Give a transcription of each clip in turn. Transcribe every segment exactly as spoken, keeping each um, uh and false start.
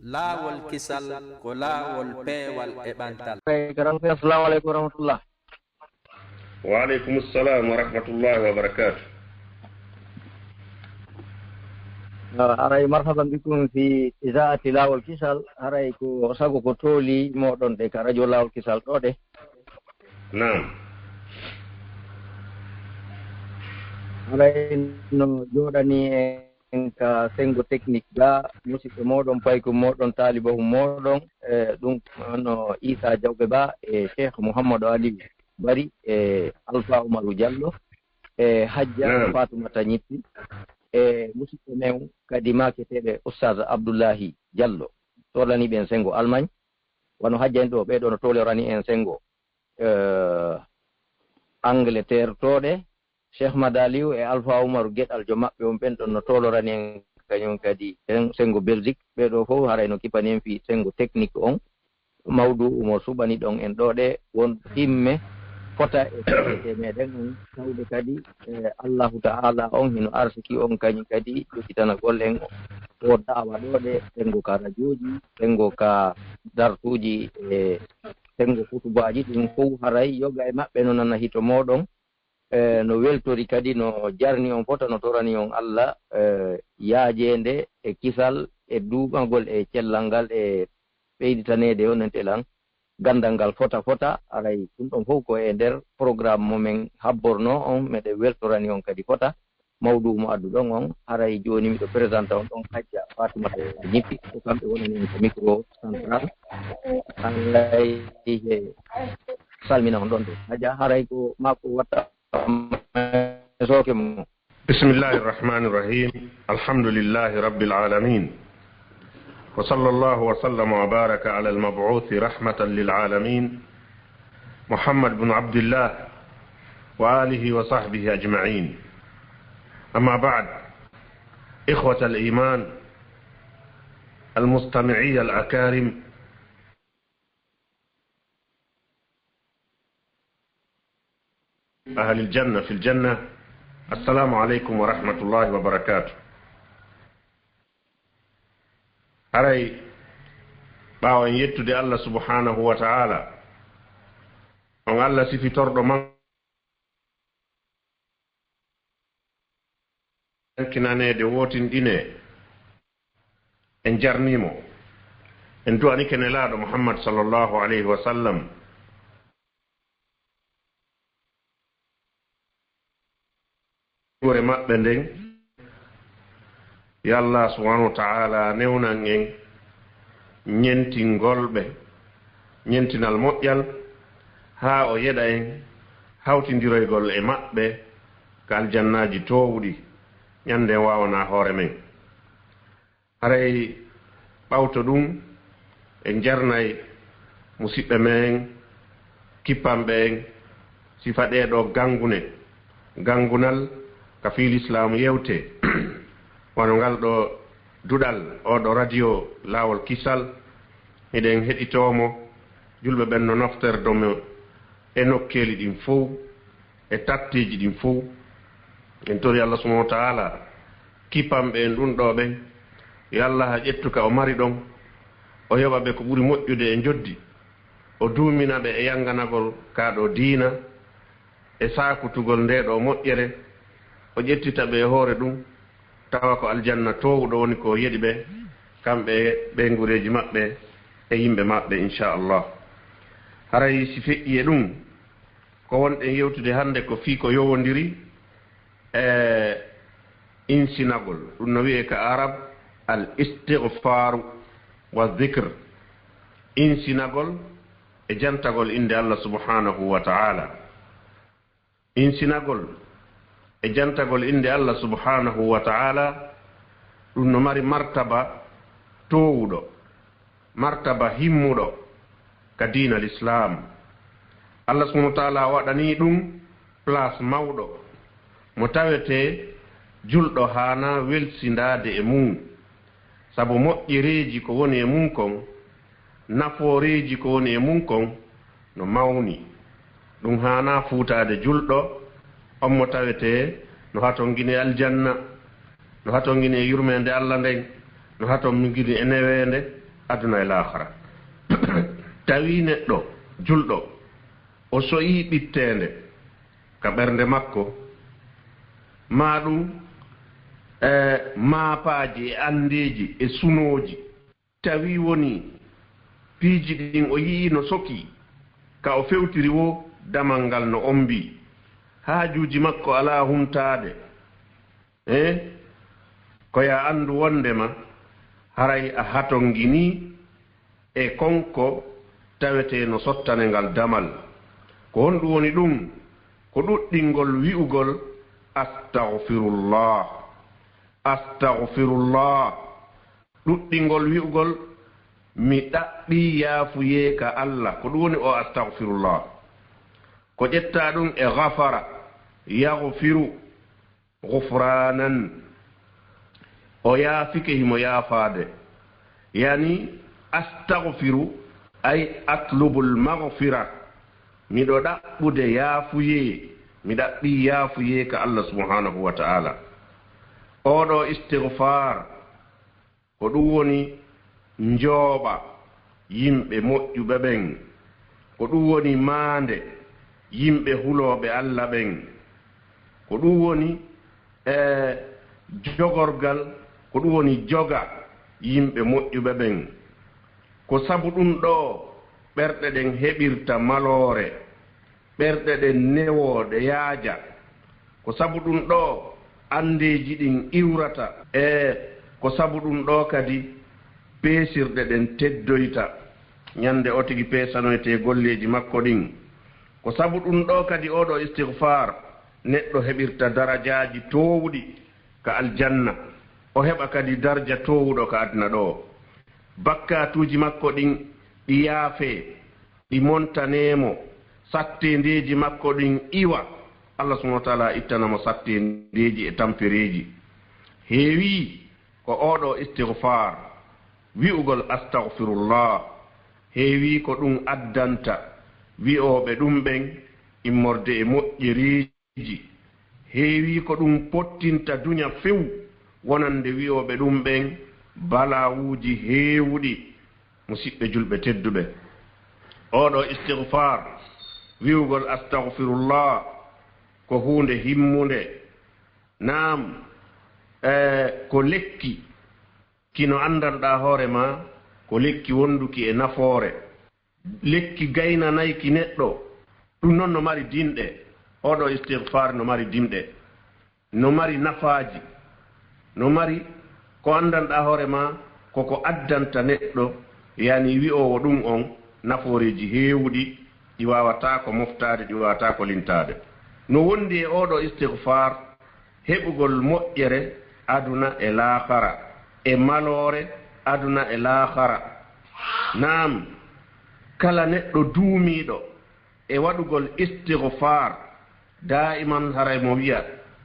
Laawol kisal ko laawol peewal e ɓantal. Assalamu aleykum wa rahmatullah. Wa aleykum salam wa rahmatullahi wa barakatuh. Haray marhaban bikum fi izaati Laawol Kisal. Haray ko sago ko tooli moɗon ɗe ka radio Laawol Kisal ɗo ɗe. Naam. Haray no jooɗani en ka senngo technique ga, musiɓɓe moɗon, paykum moɗon, taalibahum moɗon, e ɗum no Isa Jawɓe Ba e Cheikh Mouhamadou Aliou Bari e Alpha Oumarou Diallo e Hajja Fatoumata Ñippi e musiɓɓe men kadi maaketeeɓe Oustaz Abdoullahi Diallo. Toolani ɓen senngo Allemagne, wano Hajja en ɗo, ɓee ɗo no toolorani en senngo Angleterre tooɗe, Cheikh Madaliou e Alpha Oumar Geɗal, jo maɓɓe on ɓen ɗon no toolorani en kañum kadi en senngo Belgique. Ɓee ɗo fof haray no kipani en fii senngo technique on. Mawduu mo suɓani ɗon en ɗo ɗe won himme fota e e meɗen on tawde kadi e Allahu Ta'ala on hino arsiki on kañum kadi yottitanagol en o da'awa ɗo ɗe senngo ka rajooji, senngo ka darsuuji e senngo kutubaaji ɗin fof haray yoga e maɓɓe no nana hito moɗon. E no weltori kadi no jarni on fota no torani on Allah e yaajeende e kisal e duumagol e cellal ngal e ɓeyditaneede yonentel an ganndal ngal fota fota. Aray ɗum ɗon fof ko e nder programme mo men habborno on. Meɗen weltorani on kadi fota. Mawduu mo adduɗon on haray jooni miɗo présenta on ɗon Hajja Fatimata Ñippi, ko kamɓe wonani en ko micro central. Haray he salmina on ɗon de Hajja, haray ko makko watta sooke mo. بسم الله الرحمن الرحيم. الحمد لله رب العالمين. وصلى الله وسلم وبارك على المبعوث رحمة للعالمين محمد بن عبد الله وآله وصحبه أجمعين. أما بعد، إخوة الإيمان، المستمعي الأكارم، أهل الجنة في الجنة، السلام عليكم ورحمة الله وبركاته. Haray ɓaawo en yettude Allah subhanahu wa ta'ala, on Allah sifitorɗo man yankinaneede wootinɗinee, en jarnii mo, en du'anike Nelaaɗo Muhammad sallallahu alayhi wa sallam, ɓure maɓɓe nden, yo Allah subhanahu wa ta'ala newnan en ñentingol ɓe ñentinal moƴƴal, haa o yeɗa en hawtindiroygol e maɓɓe ka aljannaaji toowuɗi ñande en waawanaa hoore men. Haray ɓawto ɗum en jarnay musiɓɓe men, kippanɓe en, sifa ɗee ɗoo ganngune, ganngunal ka fii lislaamu yewtee, wano ngal ɗoo duɗal oo ɗoo radio Laawol Kisal. Hiɗen heɗitoo mo, julɓe ɓen no naftordo mo e nokkeeli ɗin fow, e tatteeji ɗin fow. En tori Allah subhanahu wa ta'ala kippanɓe en ɗun ɗoo ɓen, yo Allah ƴettu ka o mari ɗon, o yoɓa ɓe ko ɓuri moƴƴude e njoddi, o duumina ɓe e yannganagol kaa ɗoo diina e saakutugol ndee ɗoo moƴƴere, o ƴettita ɓe e hoore ɗun, tawa ko aljanna toowuɗo woni ko o yeɗi ɓe, kamɓe e ɓeynguureeji maɓɓe e yimɓe maɓɓe, inchallah. Haray si feƴƴii e ɗun, ko wonɗen yewtude hannde ko fii ko yowondiri e insinagol, ɗum no wi'ee ka Arab al istighfaru wa dhikr, insinagol e jantagol innde Allah subhanahu wa ta'ala. Insinagol e jantagol innde Allah subhanahu wa ta'ala, ɗum no mari martaba toowuɗo, martaba himmuɗo ka diina Lislaam. Allah subhanahu wa ta'ala waɗanii ɗum place mawɗo mo tawetee julɗo haanaa welsindaade e mum, sabu moƴƴereeji ko woni e mum kon, nafooreeji ko woni e mum kon no mawni. Ɗum haanaa fuutaade julɗo on mo tawetee no hatonngini e aljanna, no hatonngini e yurmeende Allah nden, no hatonngini e neweende, aduna e laakhara. Tawi neɗɗo julɗo o so'ii ɓitteende ka ɓernde makko, maa ɗum e maapaaji e anndeeji e sunooji, tawi woni piiji ɗin o yi'ii no sokii, ka o fewtiri woo damal ngal no ombii, haajuuji makko alaa humtaade, eh, ko yo a anndu wonndema haray a hatonginii e kon ko tawetee no sottane ngal damal. Ko honɗum woni ɗum? Ko ɗuɗɗingol wi'ugol, "Astaghfirullah, astaghfirullah." Ɗuɗɗingol wi'ugol, "Mi ɗaɓɓii yaafuyee ka Alla." Ko ɗum woni o astaghfirullah. Ko ƴettaa ɗum e ghafara, yaghfiru, ghufranan. O yaafike, himo yaafaade. Yani, astaghfiru, ay atlubul maghfira. Miɗo ɗaɓɓude yaafuyee, mi ɗaɓɓii yaafuyee ka Alla subhanahu wa ta'ala. Oɗo istighfar, ko ɗum woni njooɓa yimɓe moƴƴuɓe ɓen. Ko ɗum woni maande yimɓe hulooɓe Alla ɓen. Ko ɗum woni, e, jogorgal, ko ɗum woni joga yimɓe moƴƴuɓe ɓen. Ko sabu ɗum ɗoo ɓerɗe ɗen heɓirta maloore, ɓerɗe ɗen newoo ɗe yaaja. Ko sabu ɗum ɗoo anndeeji ɗin iwrata, e ko sabu ɗum ɗoo kadi peesirɗe ɗen teddoyta. Ñande o tigi peesanoytee golleeji makko ɗin. Ko sabu ɗum ɗoo kadi oɗo istighfar neɗɗo heɓirta darajaaji toowuɗi ka aljanna, o heɓa kadi darja toowuɗo ka aduna ɗoo. Bakkaatuuji makko ɗin ɗi yaafee, ɗi montanee mo, satteendeeji makko ɗin iwa, Allah subhanahu wa ta'ala ittana mo satteendeeji e tampereeji. Heewii ko oɗo istighfar, wi'ugol astaghfirullah, heewii ko ɗum addanta wi'ooɓe ɗum ɓen immorde e moƴƴereeji. Heewii ko ɗum pottinta duña few, wonande wi'ooɓe ɗum ɓen balaawuuji heewuɗi. Musiɓɓe julɓe tedduɓe, oɗo istighfar, wi'ugol astaghfirullah, ko huunde himmunde. Naam, e, ko lekki, kino anndanɗaa hoore maa, ko lekki wonduki e nafoore. Lekki gaynanayki neɗɗo, ɗum non no mari dimɗe. Oɗo istighfar no mari dimɗe, no mari nafaaji, no mari ko anndanɗaa hoore maa, ko ko addanta neɗɗo, yani wi'oowo ɗum on, nafooreeji heewuɗi, ɗi waawataa ko moftaade, ɗi waawataa ko lintaade. No wondi e oɗo istighfar, heɓugol moƴƴere aduna e laakhara, e maloore aduna e laakhara. Naam, kala neɗɗo duumiiɗo e waɗugol istighfar, daiman haray mo wi'a,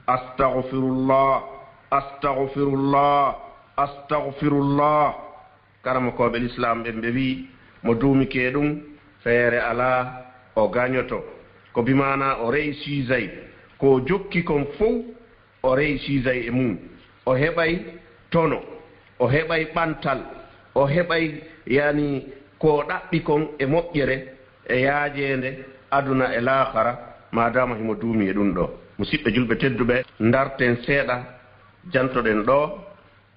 "Astaghfirullah, astaghfirullah, astaghfirullah." Karamokooɓe l'islam ɓen ɓe wi'i, mo duumike ɗum, feere alaa, o gañoto. Ko bi maanaa o rey siisay, ko o jokki kon fow, o rey siisay e mum. O heɓay tono, o heɓay ɓantal, o heɓay, yani, ko o ɗaɓɓi kon e moƴƴere, e yaajeende aduna e laakhara, maadaama himo duumi e ɗum ɗoo. Musiɓɓe julɓe tedduɓe, ndarten seeɗa, jantoɗen ɗoo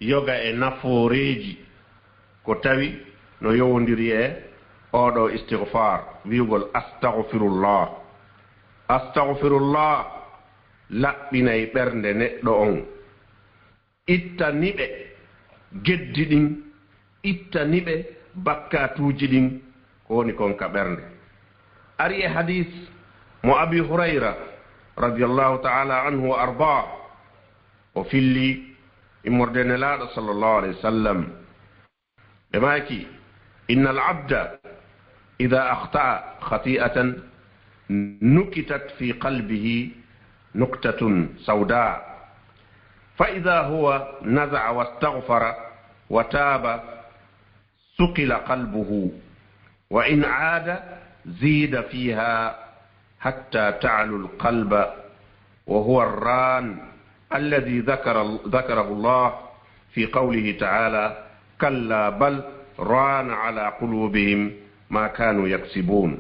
yoga e nafooreeji ko tawi no yowondiri e oɗo istighfar, wi'ugol astaghfirullah. Astaghfirullah laɓɓinay ɓernde neɗɗo on, itta niɓe geddi ɗin, itta niɓe bakkaatuuji ɗin, ko woni kon ka ɓernde. Ari e hadis mo Abi Hurayra radiyallahu ta'ala anhu wa ardah, o filli immorde Nelaaɗo sallallahu alayhi wa sallam. Ɓe maaki, "Innal abda idha akhta'a khati'atan nukitat fi qalbihi nuqtatun sawda, fa idha huwa naza'a wastaghfara wa taba suqila qalbuhu, wa in 'ada zida fiha hatta ta'lu al-qalba, wa huwa ar-ran alladhi dhakara, dhakarahu Allah fi qawlihi ta'ala, kalla bal raana ala qulubihim ma kanu yaksibun.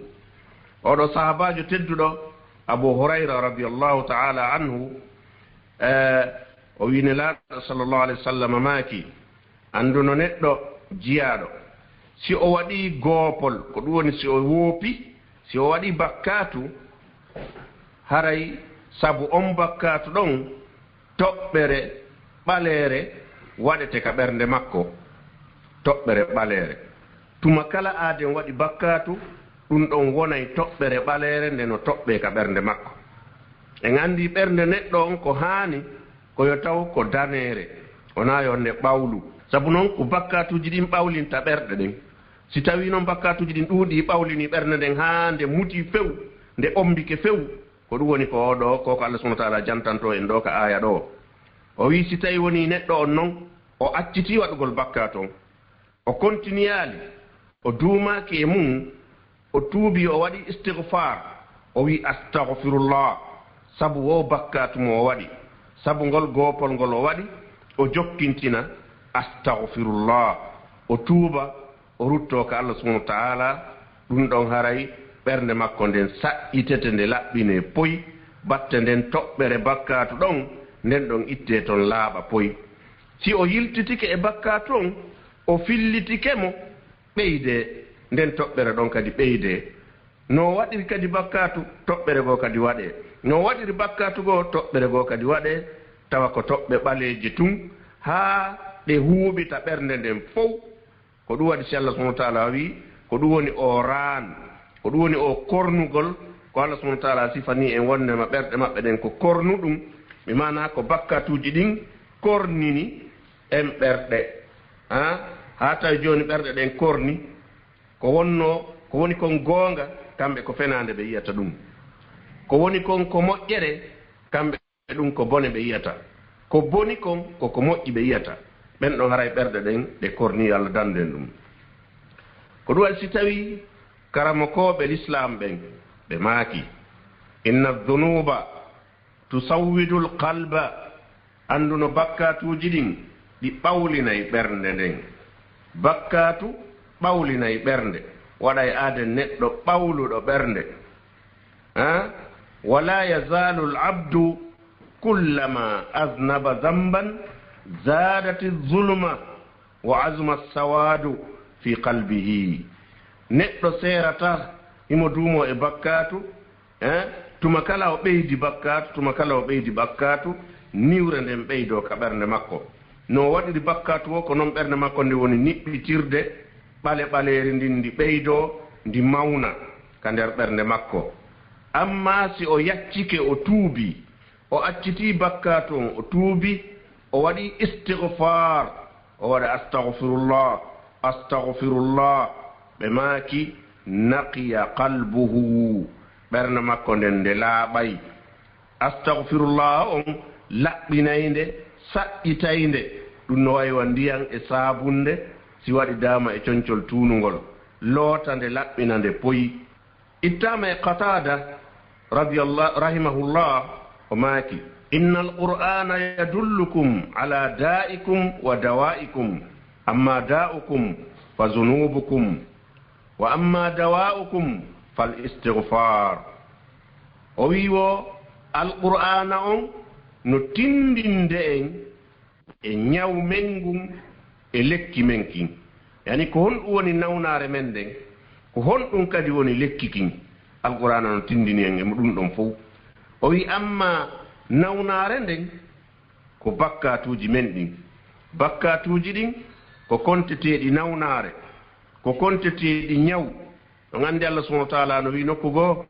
Oɗo sahabaajo tedduɗo, Abu Hurayra radiyallahu ta'ala anhu, eh, o wi Nelaaɗo sallallahu alayhi wa sallam maaki, annduno neɗɗo jiyaaɗo, si o waɗi goopol, ko ɗum woni si o woopi, si o waɗi bakkaatu, haray sabu on bakkaatu ɗon, toɓɓere ɓaleere waɗete ka ɓernde makko, toɓɓere ɓaleere. Tuma kala aaden waɗi bakkaatu, ɗum ɗon wonay toɓɓere ɓaleere nde no toɓɓee ka ɓernde makko. En anndi ɓernde neɗɗo on ko haani ko yo taw ko daneere, wonaa yo nde ɓawlu. Sabu non ko bakkaatuuji ɗin ɓawlinta ɓerɗe ɗen. Si tawii non bakkaatuuji ɗin ɗuuɗii, ɓawlinii ɓernde nden haa nde mutii few, nde ommbike few, ko ɗum woni ko oo ɗoo, ko ko Allah subhanahu wa ta'ala jantanto en ɗoo ka aaya ɗoo. O wi'i, si tawii wonii neɗɗo on non, o accitii waɗugol bakkaatu on, o kontiniyaali, o duumaaki e mun, o tuubii, o waɗi istighfar, o wi'i, "Astaghfirullah," sabu woo bakkaatu mo o waɗi, sabu ngol goopol ngol o waɗi, o jokkintina, "Astaghfirullah," o tuuba, o ruttoo ka Allah subhanahu wa ta'ala, ɗum ɗon haray ɓernde makko nden saɗɗitete, nde laɓɓinee poy, batte nden toɓɓere bakkaatu ɗon, nden ɗon ittee ton laaɓa poy. Si o yiltitike e bakkaatu on, o fillitike mo, ɓeydee, nden toɓɓere ɗon kadi ɓeydee. No o waɗiri kadi bakkaatu, toɓɓere goo kadi waɗee. No o waɗiri bakkaatu goo, toɓɓere goo kadi waɗee, tawa ko toɓɓe ɓaleeje tun, haa ɗe huuɓita ɓernde nden fow. Ko ɗum waɗi si Allah subhanahu wa ta'ala wi'i, ko ɗum woni o raan, ko ɗum woni o kornugol, ko Allah subhanahu wa ta'ala sifanii en wonndema ɓerɗe maɓɓe ɗen ko kornuɗum, bi maanaa ko bakkaatuuji ɗin kornini en ɓerɗe. Ha? Haa tawi jooni ɓerɗe ɗen korni, ko wonnoo, ko woni kon goonga, kamɓe ko fenaande ɓe yi'ata ɗum. Ko woni kon ko moƴƴere, kamɓe ɗum ko bone ɓe yi'ata. Ko boni kon ko ko moƴƴi ɓe yi'ata. Ɓen ɗon haray ɓerɗe ɗen ɗe korni, yo Allah dandu en ɗum. Ko ɗum waɗi si tawii karamokooɓe lislaam ɓen, ɓe maaki, "Inna dhunuba tusawwidul qalba," annduno bakkaatuuji ɗin, ɗi ɓawlinay ɓernde nden. Bakkaatu ɓawlinay ɓernde, waɗay aaden neɗɗo ɓawluɗo ɓernde. Ha? "Wala yazalul abdu kullama aznaba zamban zadati zulma wa azma sawadu fi qalbihi." Neɗɗo seerata himo duumo e bakkaatu, eh? Tuma kala o ɓeydi bakkaatu, tuma kala o ɓeydi bakkaatu, niwre nden ɓeydoo ka ɓernde makko. No o waɗiri bakkaatu o, ko non ɓernde makko nde woni niɓɓitirde, ɓale ɓaleeri ndin ndi ɓeydoo, ndi mawna ka nder ɓernde makko. Ammaa si o yaccike, o tuubii, o accitii bakkaatu on, o tuubi, o waɗi istighfar, o waɗa, "Astaghfirullah, astaghfirullah," ɓe maaki, "Naqiya qalbuhu," ɓernde makko nden nde laaɓay. Astaghfirullah on laɓɓinay nde, saɗɗitay nde, ɗum no wayi wa ndiyan e saabunde, si waɗidaama e concol tuunungol, loota nde, laɓɓina nde poyi. Ittaama e Qataada radiyallahu, rahimahullah, o maaki, "Inna alqur'ana yadullukum ala da'ikum wa dawa'ikum, amma da'ukum fa zunubukum, wa amma dawa'ukum fal istighfar." O wi'i wo, Alqur'aana on no tindinde en e ñaw men ngun e lekki men kin. Yani, ko honɗum woni nawnaare men nden? Ko honɗum kadi woni lekki kin? Alqur'aana no tindini en e ɗum ɗon fow. O wi'i, amma nawnaare nden ko bakkaatuuji men ɗin. Bakkaatuuji ɗin ko konteteeɗi nawnaare, ko konteteeɗi ñaw. On anndi Allah subhanahu wa ta'ala no wi'i nokku goo,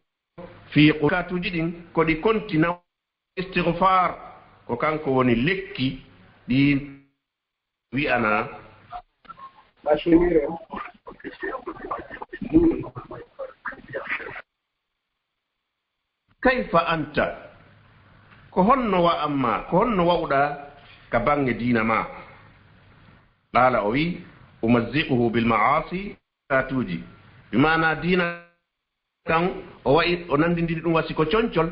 fii bakkaatuuji ɗin ko ɗi konti naw-, istighfar, ko kanko woni lekki ɗi wi'ana. Kayfa anta? Ko honno wa amma? Ko honno wa'uɗaa ka baŋŋe diina maa? Qaala, o wi'i, "Umazziquhu bil ma'asi," bakkaatuuji. Bi maana diina kan o wa'i, o nandindiri ɗum wasi ko concol.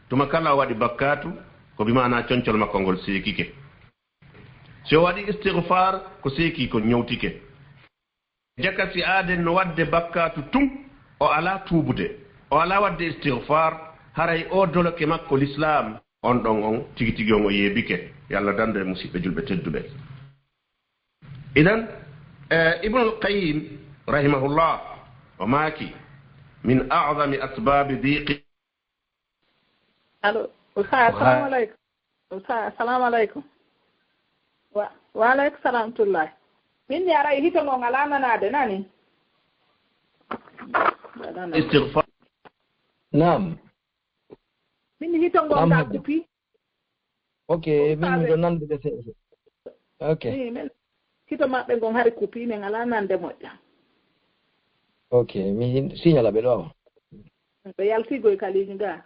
Tuma kala o waɗi bakkaatu, ko bi maana concol makko ngol seekike. Si o waɗi istighfar, ko seeki ko ñawtike. Jaka si aaden no waɗde bakkaatu tun, o alaa tuubude, o alaa waɗde istigfaar, haray o doloke makko lislaam, on ɗon on tigi tigi on o yeebike. Yo Allah dandu en musiɓɓe julɓe tedduɓe. Idan, eh, Ibnul Qayyim, rahimahullah, o maaki, min a'zami asbaabi diiqi. Allo, Oustaz, assalamu aleykum. Oustaz, assalamu aleykum. Wa, wa aleykum salam tullah. Min mi aray hito ngon alaa nanaade nani? Istigfaar. Naam. Min hito ngon ka kupi. Ok, min miɗo nandude seeɗa. Ok. Min, min, hito maɓɓe ngon hari kupi, min alaa nande moƴƴa. Ok, mi signala ɓe ɗo. Ɓe yaltigoy ka ligne ga.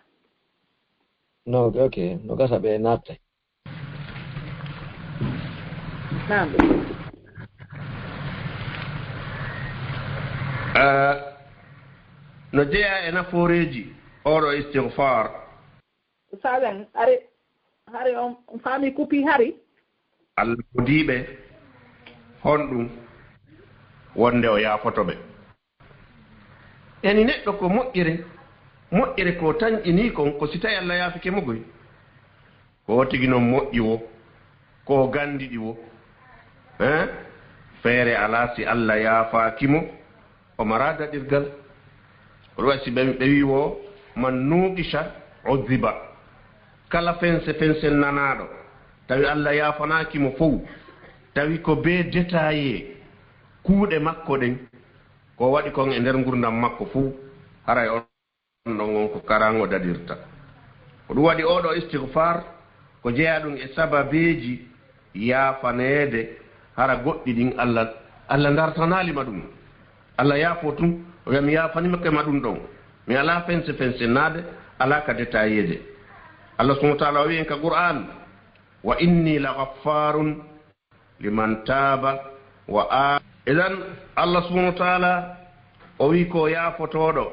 No, ok, no gasa ɓe natta. Naam. Ah, no jeyaa e nafooreeji oɗo istigfaar. Saben, hari, hari on, on faami kupi hari? Allah modiiɓe, honɗum wonde o yaafoto ɓe? Yani neɗɗo ko moƴƴere, moƴƴere ko tanƴinii kon, ko si tawi Allah yaafike mo goy. Ko o tigi non moƴƴi wo, ko o gandiɗi wo. Hein? Feere alaa si Allah yaafaaki mo, o maraa daɗirgal. Ko ɗum waɗi si ɓe, ɓe wii wo, man nuuqisha udhiba. Kala fense fense nanaaɗo, tawi Allah yaafanaaki mo fow, tawi ko bee détaillé kuuɗe makko ɗen, ko waɗi kon e nder ngurdam makko fow, haray on ɗon on ko karan o daɗirta. Ko ɗum waɗi oɗo istigfaar, ko jeyaa ɗum e sababeeji yaafaneede, hara goɗɗi ɗin Allah, Allah dartanaali ma ɗum. Allah yaafo tun, o wi'a mi yaafanike ma ɗum ɗon. Mi alaa fense fense naade, alaa ka détaillé de. Allah subhanahu wa ta'ala o wi'i en ka Qur'an, wa inni la ghaffarun liman taaba wa a-, idan Allah subhanahu wa ta'ala o wi'i ko yaafotooɗo,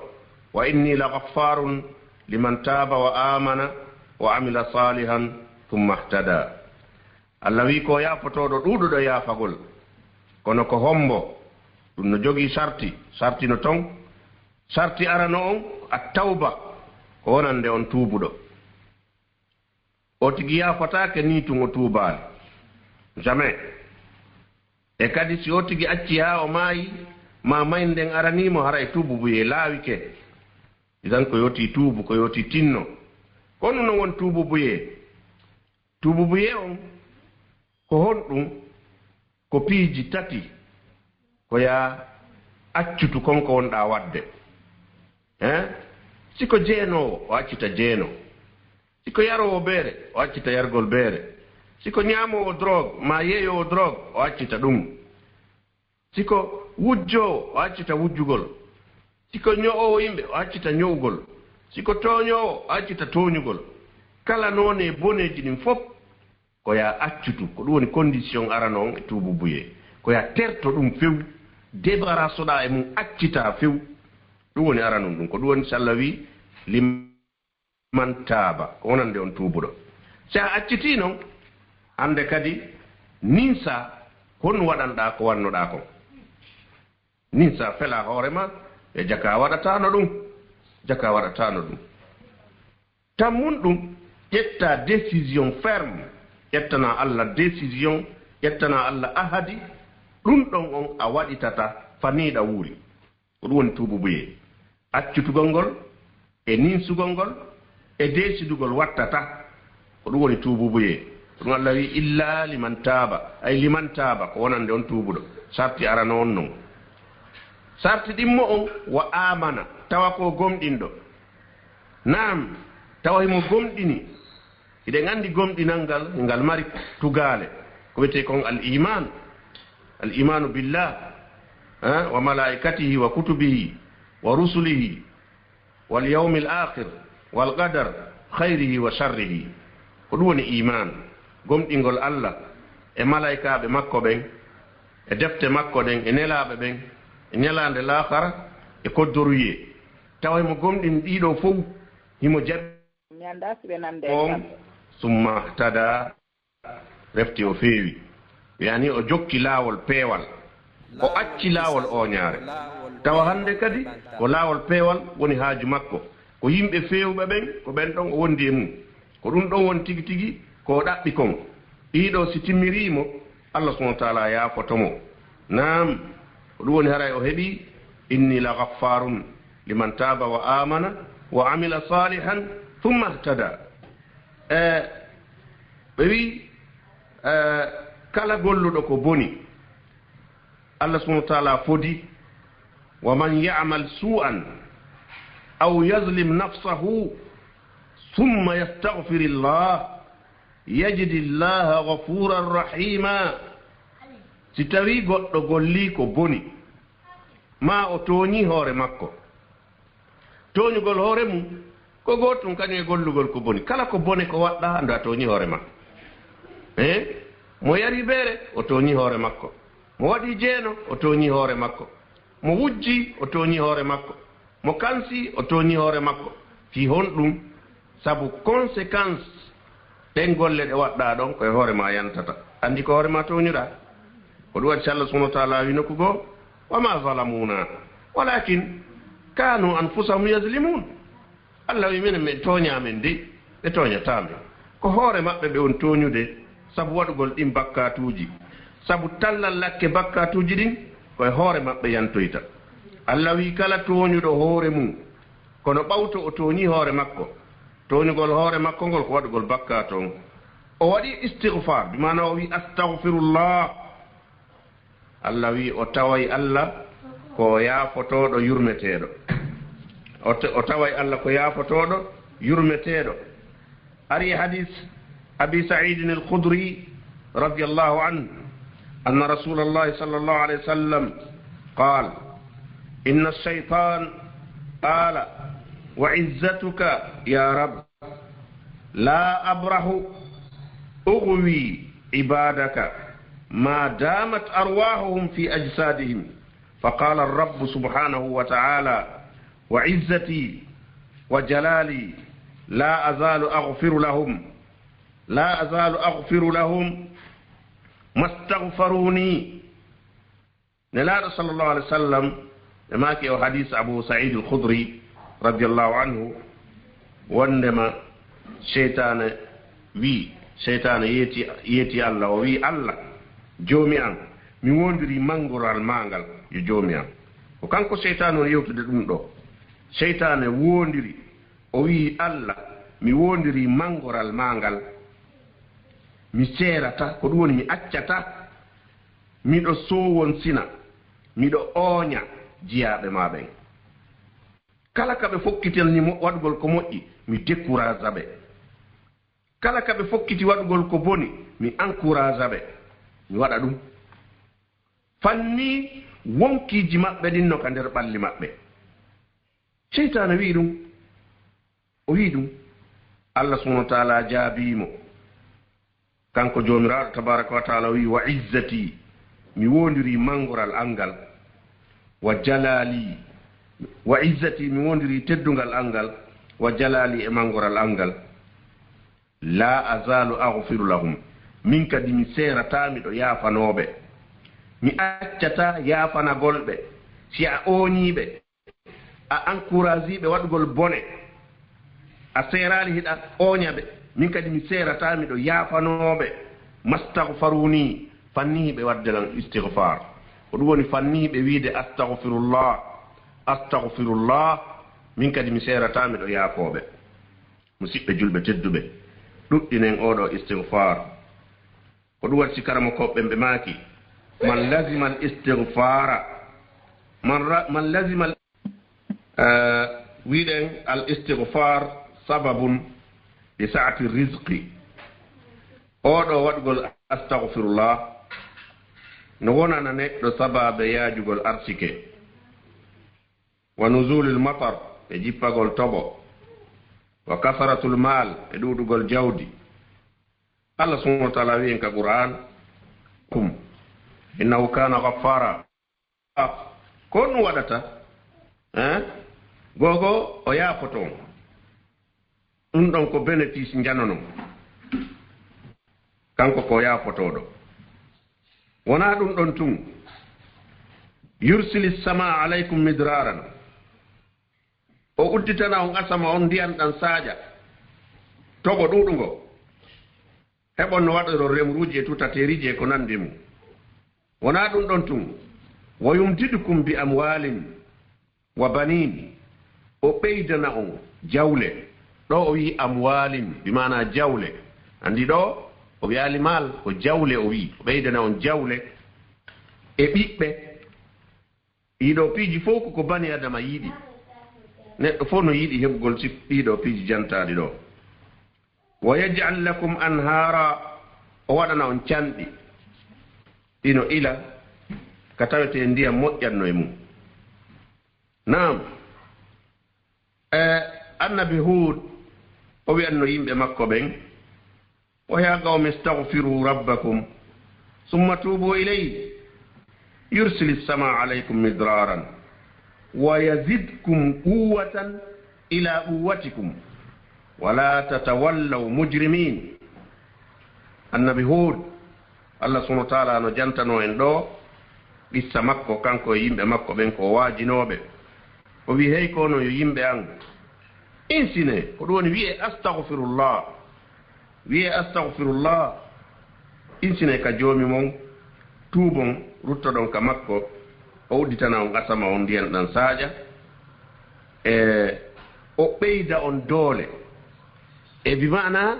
wa inni la ghaffarun liman taaba wa amana wa amila salihan thumma ihtada. Allah wi'i ko yaafotooɗo ɗuuɗuɗo yaafagol. Kono ko hombo? Ɗum no jogii sarti, sarti no ton. Sarti arano on, at-tawba, ko wonande on tuubuɗo. O tigi yaafataake ni tun o tuubaali. Jamais. E kadi si o tigi acci haa o maayi, ma mayde nden aranii mo, haray tuububuyee laawike. Idan ko yoti tuubu, ko yoti tinno. Kono no won tuububuyee. Tuububuyee on, ko honɗum? Ko piiji tati. Ko yaa accutu kon ko wonɗaa waɗde. Hein? Si ko jeenoowo, o accita jeeno. Si ko yaroowo beere, o accita yargol beere. Si ko ñaamoowo drogue, maa yeeyoowo drogue, o accita ɗum. Si ko wujjoowo, o accita wujjugol. Si ko ño'oowo yimɓe, o accita ño'ugol. Si ko tooñoowo, o accita tooñugol. Kala noone boneeji ɗin fof, ko yaa accutu. Ko ɗum woni condition arano on e tuububuyee. Ko yaa terto ɗum few, débarrassoɗaa e mum, accitaa few. Ɗum woni arano on ɗum. Ko ɗum woni si Allah wi'i, lim- man taaba, ko wonande on tuubuɗo. Si a accitii non, hannde kadi ninsaa, honno waɗanɗaa ko wannoɗaa kon? Ninsaa, felaa hoore maa, e jaka waɗataano ɗum, jaka waɗataano ɗum. Tammun ɗum, ƴettaa décision ferme, ƴettanaa Allah décision, ƴettanaa Allah ahadi, ɗum ɗon on a waɗitata faniiɗa wuuri. Ko ɗum woni tuububuyee. Accutugol ngol, e ninsugol ngol, e deesidugol wattata. Ko ɗum woni tuububuyee. Ko ɗum Allah wi'i, illa liman taaba, ay liman taaba, ko wonande on tuubuɗo. Sarti arano on non. Sarti ɗimmo on, wa amana, tawa ko gomɗinɗo. Naam, tawa himo gomɗini. Hiɗen anndi gomɗinal ngal, ngal mari tugaale. Ko wiyetee kon al iman. Al imanu billah, eh, wa malaikatihi wa kutubihi wa rusulihi wal yawmil akhir wal qadar khayrihi wa sharrihi. Ko ɗum woni iman. Gomɗingol Allah e malaykaaɓe makko ɓen, e defte makko ɗen, e nelaaɓe ɓen, e ñalaande laakara, e koddoruye. Tawa himo gomɗini ɗiɗo fow, himo jaɓi. Mi anndaa si ɓe nande On, summa tada, refti o feewi. Yani o jokki laawol peewal. O acci laawol ooñaare. Tawa hannde kadi ko laawol peewal woni haaju makko. Ko yimɓe feewuɓe ɓen, ko ɓen ɗon o wondi e mum. Ko ɗum ɗon woni tigi tigi ko o ɗaɓɓi kon. Ɗiɗo si timmirii mo, Allah subhanahu wa taala yaafoto mo. Naam, ko ɗum woni haray o heɓi, inni la gaffaarun liman taaba wa amana wa amila salihan thumma ihtada. E, ɓe wi, e, kala golluɗo ko boni, Allah subhanahu wa taala fodi, wa man ya'mal su'an aw yazlim nafsahu thumma yastaghfirillah yajidillaha ghafuran rahima. Si tawi goɗɗo golli ko boni, ma o tooñi hoore makko, tooñugol hoore mum ko gootum kañum e gollugol ko boni. Kala ko bone ko waɗɗa, anndu a tooñi hoore ma. E mo yari beere, o tooñi hoore makko. Mo waɗi jeeno, o tooñi hoore makko. Mo wujji, o tooñi hoore makko. Mo kansi, o tooñi hoore makko. Fii honɗum? Sabu conséquence ɗen golle ɗe waɗɗa ɗon, ko e hoore ma yantata. Anndi ko hoore ma tooñuɗa. Ko ɗum waɗi si Allah subhanahu wa taala wi nokku goo, wa ma zalamuna, walakin kanu anfusahum yazlimun. Allah wi, minen min tooñaa men de, ɓe tooñataa men. Ko hoore maɓɓe ɓe woni tooñude, sabu waɗugol ɗin bakkaatuuji. Sabu tallal lakke bakkaatuuji ɗin, ko e hoore maɓɓe yantoyta. Allah wi, kala tooñuɗo hoore mum, kono ɓawto o tooñii hoore makko, tooñugol hoore makko ngol ko waɗugol bakkaatu on. O waɗi istighfar, bi maana o wi, astagfirullah. Allah wi o taway Allah ko yaafotooɗo yurmeteeɗo. O t-, o taway Allah ko yaafotooɗo yurmeteeɗo. Ari e hadis Abi Sa'idin al-Khudri radiyallahu anhu, anna Rasulallahi sallallahu alayhi wa sallam qaal, inna ash-shaytan qala, wa izzatuka ya Rabb, لا أبرح أغوي عبادك ما دامت أرواحهم في أجسادهم. فقال الرب سبحانه وتعالى، وعزتي وجلالي لا أزال أغفر لهم، لا أزال أغفر لهم ما استغفروني. Nelaaɗo sallallahu alayhi wa sallam, ɓe maaki o hadis Abu Sa'id al-Khudri radiyallahu anhu, wondema seytaane wi, seytaane yeeti, yeeti Allah, o wi, Allah, Joomi an, mi woondiri manngoral maa ngal, yo Joomi an. Ko kanko seytaane woni yewtude ɗum ɗo. Seytaane woondiri, o wi, Allah, mi woondiri manngoral maa ngal, mi seerata, ko ɗum woni mi accata. Miɗo soowonsina, miɗo ooña jiyaaɓe maa ɓen. Kala ka ɓe fokkitirni mo waɗugol ko moƴƴi, mi décourage ɓe. Kala ka ɓe fokkiti waɗugol ko boni, mi encourage ɓe. Mi waɗa ɗum. Fanni wonkiiji maɓɓe ɗin no ka nder ɓalli maɓɓe. Seytaane wi'i ɗum. O wi'i ɗum. Allah subhanahu wa taala jaabii mo. Kanko Joomiraaɗo tabaaraka wa taala wi'i, wa izzati, mi woondirii manngoral an ngal, wa jalaali, wa izzati, mi woondirii teddungal an ngal, wa jalaali, e manngoral an ngal. La azalu aghfiru lahum, min kadi mi seerataa miɗo yaafanooɓe. Mi accataa yaafanagol ɓe, si a ooñii ɓe. A encouragii ɓe waɗugol bone, a seeraali hiɗa ooña ɓe, min kadi mi seerataa miɗo yaafanooɓe. Mastaghfaruni, fannihi ɓe waɗde lan istighfar. Ko ɗum woni fannihi ɓe wiide, astaghfirullah, astaghfirullah, min kadi mi seerataa miɗo yaafooɓe. Musidɓe julɓe tedduɓe, ɗuɗɗinen oɗo istighfar. Ko ɗum waɗi si karamokooɓe ɓen ɓe maaki, man lazima al istighfara, man ra-, man lazima al, eh, wiɗen al istighfar sababun li sa'ati rizqi. Oɗo waɗugol astaghfirullah no wonana neɗɗo sababe yaajugol arsike, wa nuzulil matar, e jippagol toɓo, wa kasratul mal, e ɗuuɗugol jawdi. Allah subhanahu wa taala wi'i en ka Qur'an, kum, innahu kana ghaffara. Ko ɗum waɗata, eh? Gogo o yaafoto on. Ɗum ɗon ko bénéfice njanono. Kanko ko yaafotooɗo. Wonaa ɗum ɗon tun. Yursili sama alaykum midraran. O udditana on asama on ndiyan ɗan saaƴa. Toɓo ɗuuɗungo. Heɓon no waɗoron remruuji e tutateeriiji e ko nandi mum. Wonaa ɗum ɗon tun. Wa yumdidukum bi amwalin wa banin. O ɓeydana on jawle. Ɗo o wi'i amwalin, bi maana jawle. Andi ɗo, o wi'aali maal, ko jawle o wi'i. O ɓeydana on jawle e ɓiɓɓe. Ɗiɗo piiji fof ko ko bani Adama yiɗi. Neɗɗo fof no yiɗi heɓugol si-, ɗiɗo piiji jantaaɗi ɗo. Wa yaj'al lakum anhara, o waɗana on canɗi. Ɗino ila, ka tawetee ndiyam moƴƴatno e mum. Naam. E, annabi Huud, o wi'anno yimɓe makko ɓen, "Wa ya qawmi istaghfiru rabbakum, summa tubu ilayhi, yursilis samaa alaykum midraran, wa yazidkum quwwatan ila quwwatikum, wa la tatawallaw mujrimin." Annabi Huud, Allah subhanahu wa ta'ala no jantanoo en ɗoo qissa makko, kanko e yimɓe makko ɓen ko o waajinooɓe. O wi'i, "Hey ko onon yo yimɓe an, insinee," ko ɗum woni wi'ee, "Astaghfirullah." Wi'ee, "Astaghfirullah." Insinee ka Joomi mon, tuubon, ruttoɗon ka makko, o udditana on asama on ndiyan ɗan saaƴa. E o ɓeyda on doole. E bi maana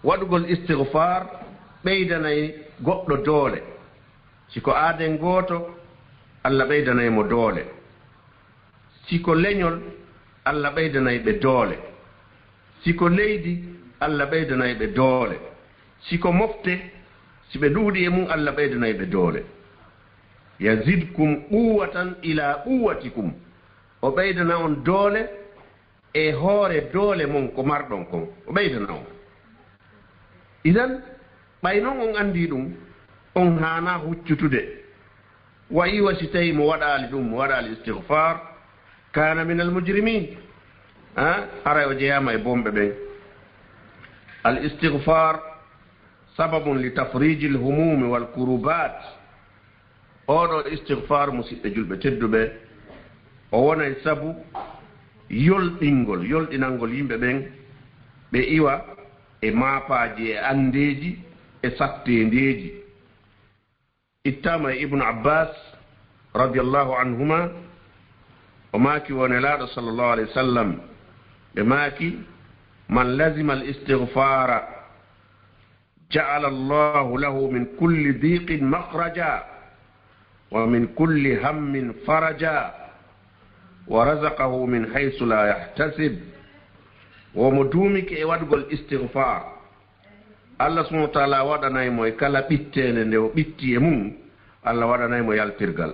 waɗugol istighfar ɓeydanay goɗɗo doole. Si ko aaden gooto, Allah ɓeydanay mo doole. Si ko leñol, Allah ɓeydanay ɓe doole. Si ko leydi, Allah ɓeydanay ɓe doole. Si ko mofte, si ɓe ɗuuɗi e mum, Allah ɓeydanay ɓe doole. Yazidkum quwwatan ila quwwatikum. O ɓeydana on doole e hoore doole mon ko marɗon kon, o ɓeydana on. Idan, ɓay non on anndii ɗum, on haanaa huccutude. Wa'i wa si tawi mo waɗaali ɗum, mo waɗaali istighfar, kana min al mujrimin. Ha? Haray o jeyaama e bomɓe ɓen. Al istighfar sababun li tafrijil humumi wal kurubat. Oɗo istighfar, musidɓe julɓe tedduɓe, o wonay sabu yolɗingol, yolɗinangol yimɓe ɓen, ɓe iwa e maapaaji, e anndeeji, e satteendeeji. Ittaama e Ibnu Abbas, radiyallahu anhuma, o maaki wo Nelaaɗo, sallallahu alayhi wa sallam, ɓe maaki, "Man lazima al istighfara, ja'ala Allahu lahu min kulli diqin makhraja, wa min kulli hammin faraja, wa razaqahu min haythu la yahtasib." Wo mo duumike e waɗugol istighfar, Allah subhanahu wa ta'ala waɗanay mo e kala ɓitteende nde o ɓitti e mum, Allah waɗanay mo yaltirgal.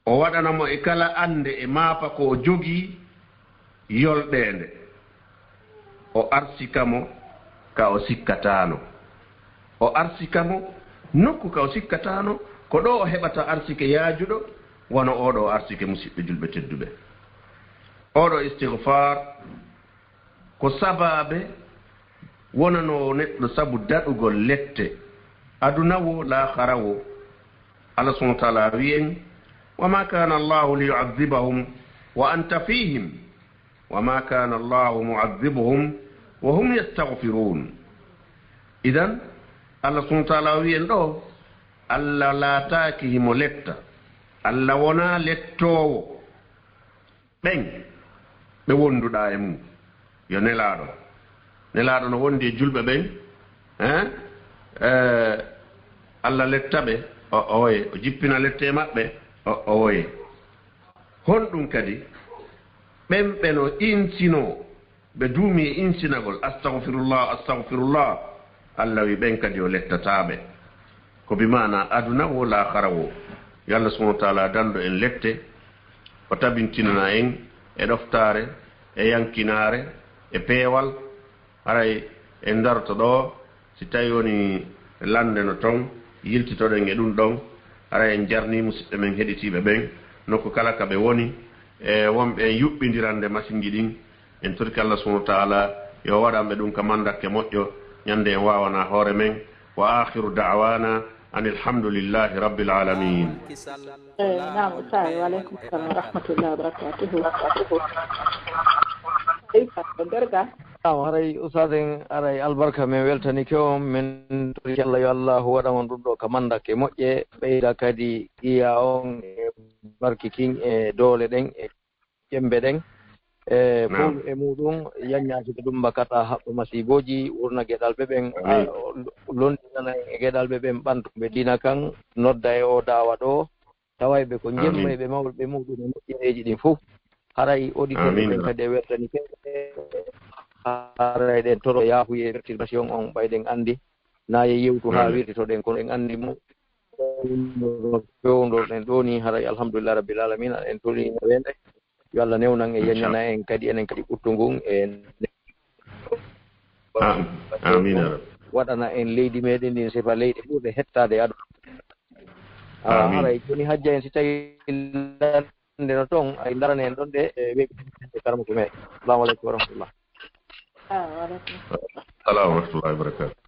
O waɗana mo e kala annde e maafa ko o jogii yolɗeende. O arsika mo ka o sikkataano. O arsika mo nokku ka o sikkataano, ko ɗo o heɓata arsike yaajuɗo, wano oɗo arsike, musidɓe julɓe tedduɓe. Oɗo istighfar ko sabaabe wonanoowo neɗɗo sabu daɗugol lette, aduna wo, laakhara wo. Allah subhanahu wa ta'ala wi'en, "Wa ma kana Allahu li yu'adhibahum wa anta fihim, wa ma kana Allahu mu'adhibuhum wa hum yastaghfirun." Idan, Allah subhanahu wa ta'ala wi'en ɗo, Allah laataaki himo letta. Allah wonaa lettoowo. Ɓen ɓe wonduɗaa e mum, yo Nelaaɗo. Nelaaɗo no wondi e julɓe ɓen, hein? Eh, Allah letta ɓe, o, oye. O jippina lette e maɓɓe, o, oye. Honɗum kadi? Ɓen ɓe no insinoo, ɓe duumi e insinagol, "Astaghfirullah, astaghfirullah." Allah wi ɓen kadi o lettataa ɓe. Ko bi maana aduna wo, laakhara wo. Yo Allah subhanahu wa ta'ala dandu en lette, o tabintinana en e ɗoftaare, e yankinaare, e peewal. Haray en daroto ɗo, si tawi woni lande no ton, yiltitoɗen e ɗum ɗon. Haray en jarni musidɓe men heɗitiiɓe ɓen, nokku kala ka ɓe woni, e wonɓe en yuɓɓindirande masinji ɗin. En torike Allah subhanahu wa ta'ala yo waɗanɓe ɗum ka mandakke moƴƴo, ñande en waawana hoore men. Wa akhiru da'wana أن الحمد لله رب العالمين. Eh, naam, Oustaz, wa aleykum salam wa rahmatullahi wa barakatuhu. Ey, Fatou Derga. Naam, haray Oustaz en, haray albarka men weltanike on, men tori Allah yo Allahu waɗan on ɗum ɗo ka mandake moƴƴe, ɓeyda kadi iya on e barki kin e doole ɗen e ƴembe ɗen. E fof e muɗum, yanñaaki ko ɗum mbakata haɓɓa masiibooji, wurna geɗalɓe ɓen, londinana e geɗalɓe ɓen ɓantuɓe diina kan, nodda e o daawa ɗo, tawayɓe ko jemmoyɓe mawɓe muɗum e moƴƴereeji ɗin fof. Haray auditeur ɓen kadi e weltani ɓe, haray ɗen toro yaafuye perturbation on, ɓay ɗen anndi, na ye yewtu haa wirtitoɗen, kono en anndi mo fewndo ɗen ɗo ni, haray alhamdulillah rabbil alamin, en tolni weende. Yo Allah newnan e yeñana en kadi, enen kadi ɓuttu ngun e waɗana en leydi meɗen ndin sifa leyɗe ɓurɗe hettaade e aduna. Haray joni hajja en si tawi lande no toon, ay darane en ɗon de, e weɓi karamoko meɗen. Assalamu aleykum wa rahmatullah. Salam wa rahmatullahi wa barakatuh.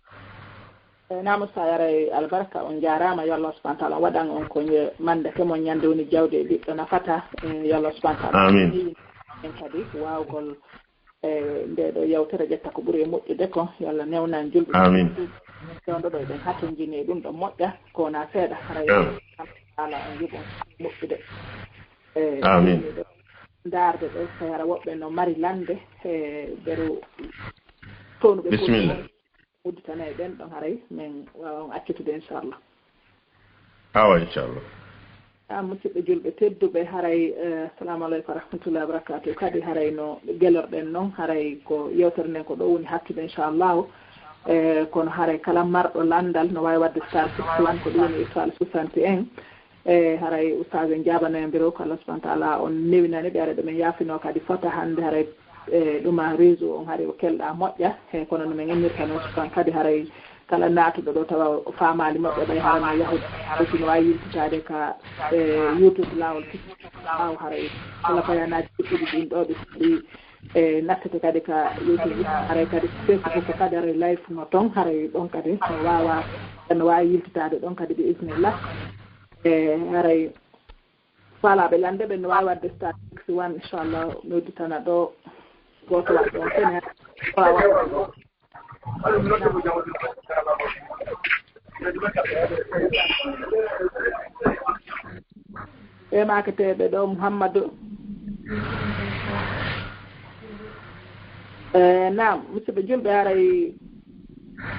E, naam, Oustaz, haray albarka, on jaaraama, yo Allah subhanahu wa taala waɗan on ko mandake mon ñande woni jawdi e ɓiɗɗo nafata. E, yo Allah subhanahu wa taala en kadi waawgol e nde ɗo yewtere ƴetta ko ɓuri e moƴƴude ko, yo Allah newnan julɓe fewndo ɗo eɗen hatonjini e ɗum ɗo moƴƴa ko wona seeɗa, haray Allah on yoɓ on moƴƴude. E, ndaarde ɗo tawi hara woɓɓe no mari lande e beru townuɓe. Bisimilla. Udditana e ɓen ɗon, haray min waawa on accutude, inchallah. Awa, inchallah. A, musidɓe julɓe tedduɓe, haray, eh, assalamu aleykum wa rahmatullahi wa barakatuh. Kadi haray no gelorɗen non, haray ko yewtere nden ko ɗo woni hattude, inchallahu. Eh, kono haray kala marɗo landal no waawi waɗde star sixty-one, ko ɗum woni étoile soixante et un. E haray Oustaz en jaabanoyambiro ko Allah subhanahu wa taala on newinani ɓe, haray ɗo men yaafino kadi fota hannde, haray e ɗuma réseau on haray o kelɗa moƴƴa, he kono no men innirta noon, subhan kadi haray kala naatuɗo ɗo tawa o faamaali moƴƴa, ɓay hara no yahude, aussi no waawi yiltitaade ka e YouTube laawol kisi ɓaawo, haray kala bayanaaji goɗɗuɗi ɗin ɗo ɗi ɗi e nattete kadi ka YouTube, haray kadi Facebook kadi haray live no toon, haray ɗon kadi no waawa, no waawi yiltitaade ɗon kadi bi iznillah. E haray faalaaɓe lande ɓen no waawi waɗde star sixty-one, inchallah, mi udditana ɗo gooto waɗɗo on sene. Ɓe maaketeeɓe ɗo, Mouhamadou. E, naam, musidɓe julɓe, haray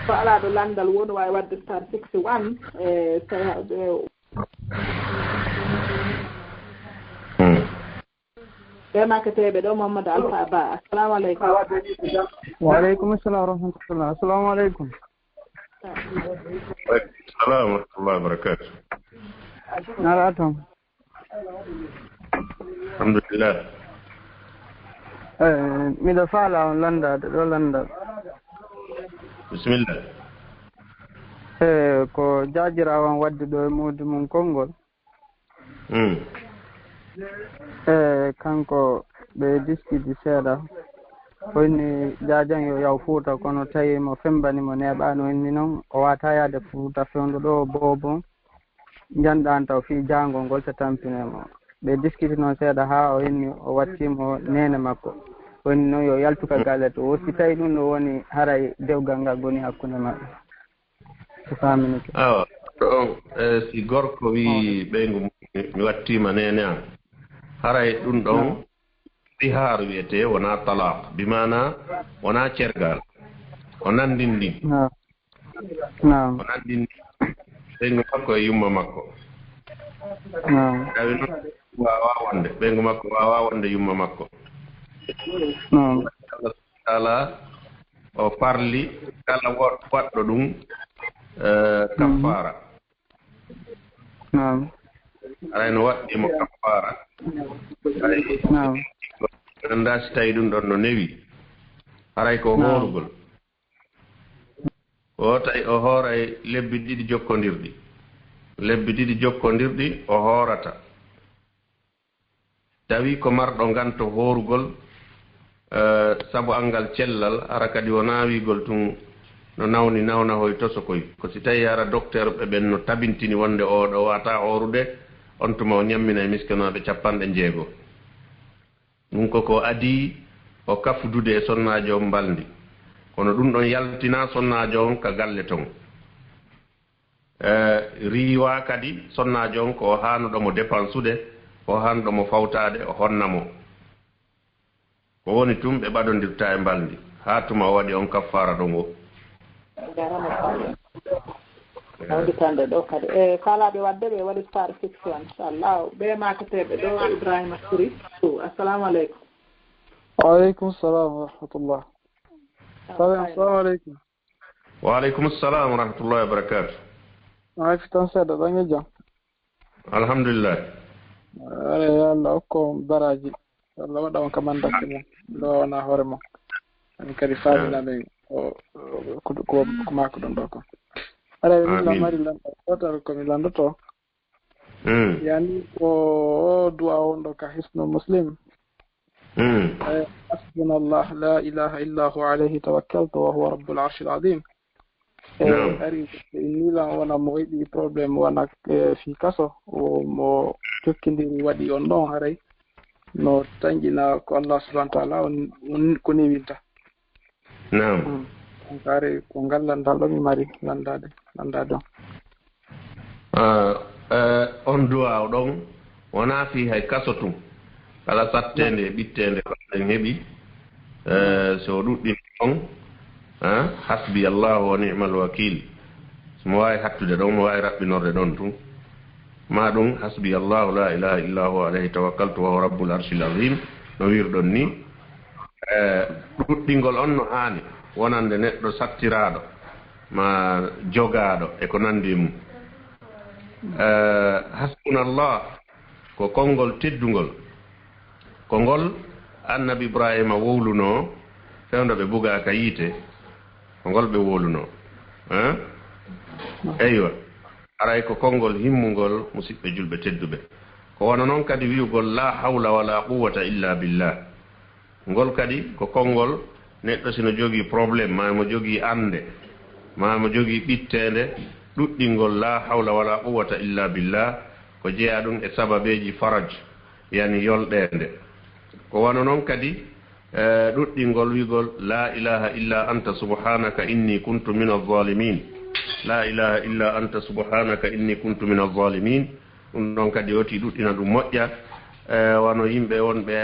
faalaaɗo landal woni waawi waɗde star sixty-one, e, tawi, e, Hmm. Ɓe makketeeɓe ɗo, Mamadou Alpha Ba. Assalamu aleykum. Wa aleykum assalam wa rahmatullah. Assalamu aleykum. Wa aleykum salam wa rahmatullahi wa barakatuh. Alaa toon. Alhamdulillah. Eh, miɗo faala on lanndaade ɗo lanndal. Bisimilla. Eh, ko jaajiraawo am waɗde ɗo e mawdi mum konngol. Mm. Eh, kanko ɓe diskidi seeɗa. O inni jaajan yo yaw Fuuta, kono tawi mo femmbani mo neeɓaani. O inni noon o waata yaade Fuuta fewndo ɗo o boobo. Njanɗan taw fii jaangol ngol so tampinii mo. Ɓe diskiti noon seeɗa haa o inni o watti mo neene makko. O inni noon yo yaltu ka galle to. O si tawi ɗum ɗo woni haray dewgal ngal woni hakkunde maɓɓe. So faaminike. Awa, ɗo on, e, si gorko wii ɓeyngu mum, mi, mi wattiima neene an. Haray ɗum ɗon, naam, zihar wiyetee, wonaa talaq. Bi maana, wonaa cergal. O nanndin ɗin. Naam. Naam. O nanndin ɓeyngu makko e yumma makko. Naam. Tawi noon waawaa wonde, ɓeyngu makko waawaa wonde yumma makko. Naam. Allah taala o farli kala wa-, waɗɗo ɗum, eh, mhm, kaffaara. Naam. Haray no waɗɗii mo kaffaara. Haray, naam, anndaa si tawi ɗum ɗon no newi. Haray ko, naam, hoorugol. O tawi o hooray lebbi ɗiɗi jokkondirɗi. Lebbi ɗiɗi jokkondirɗi o hoorata. Tawi ko marɗo nganto hoorugol, eh, sabu anngal cellal, hara kadi wonaa wiigol tun no nawni nawnahoy tosokoy. Ko si tawii hara dokteerɓe ɓen no tabintini wonde oo ɗoo waawataa hoorude, on tuma o ñamminay miskinooɓe capanɗe jeego. Ɗun ko ko adii o kafudude e sonnaajo on mbalndi. Kono ɗun ɗon yaltinaa sonnaajo on ka galle ton. E, riiwaa kadi sonnaajo on ko o haanuɗo mo depansude, ko o haanuɗo mo fawtaade, o honna mo. Ko woni tun ɓe ɓadondirta e mbalndi, haa tuma o waɗi on kaffaara ɗon o. Jarama Faye. Hawdi kande ɗo kadi. E, faalaaɓe waɗde ɓe waɗi star fiction, inchallah. Ɓe maakateeɓe ɗo, Ibrahima Siri. Assalamu aleykum. Wa aleykum salam wa rahmatullah. Faye, assalamu aleykum. Wa aleykum salam wa rahmatullahi wa barakatuh. Ay, fi tan seeɗa, ɗon e jam? Alhamdulillah. Are, yo Allah hokku on baraaji. Yo Allah waɗa on ka mandake mon. Ɗo wona hoore mon. An kadi faamina men o, o, ko, ko, ko maakuɗon ɗo ko. Are, min la Amin. Mari lanɗo, gootal ko mi lanndotoo. Mm. Yani ko du'a on ɗo ka Hisnul Muslim. Mm. Eh, حسبنا الله لا إله إلا هو عليه توكلت وهو رب العرش العظيم. Eh, Naam. Ari, ni lan wona mo yiɗi problème wona, eh, fi kaso, o mo jokkindiri waɗi on ɗon haray. No tanƴina ko Allah subhanahu wa ta'ala on, on ko newinta. Naam. Mm. Donc haray ko ngal lanndal ɗo mi mari lanndade, lanndade on. Ah, eh, on du'a o ɗon wonaa fii hay kaso tun. Kala satteende e ɓitteende ko ɗen heɓi, eh, so o ɗuɗɗi on, ah, hasbi Allahu wa ni'mal wakil. So mo waawi hattude ɗon, mo waawi raɓɓinorde ɗon tun. Ma ɗum, hasbi Allahu la ilaha illa huwa alayhi tawakkaltu wa huwa rabbul arshil azim, no wirɗon ni. Eh, ɗuɗɗingol on no haani wonande neɗɗo sattiraaɗo, ma jogaaɗo e ko nanndi e mum. Eh, hasbunallah ko konngol teddungol. Ko ngol Annabi Ibrahima wowlunoo fewndo ɓe bugaa ka yiite, ko ngol ɓe wowlunoo. Eh? Eywa, haray ko konngol himmungol, musiɓɓe julɓe tedduɓe. Ko wano non kadi wi'ugol laa hawla walaa quwwata illaa billaah. Ngol kadi ko konngol neɗɗo si no jogii problème, maa mo jogii annde, maa mo jogii ɓitteende, ɗuɗɗingol laa hawla walaa quwwata illaa billaah, ko jeyaa ɗum e sababeeji faraj, yani yolɗeende. Ko wano non kadi, eh, ɗuɗɗingol wi'ugol, laa ilaaha illaa anta subhaanaka innii kuntu mina zaalimiin. Laa ilaaha illaa anta subhaanaka innii kuntu mina zaalimiin. Ɗum ɗon kadi woti ɗuɗɗina ɗum moƴƴa, eh, wano yimɓe wonɓe,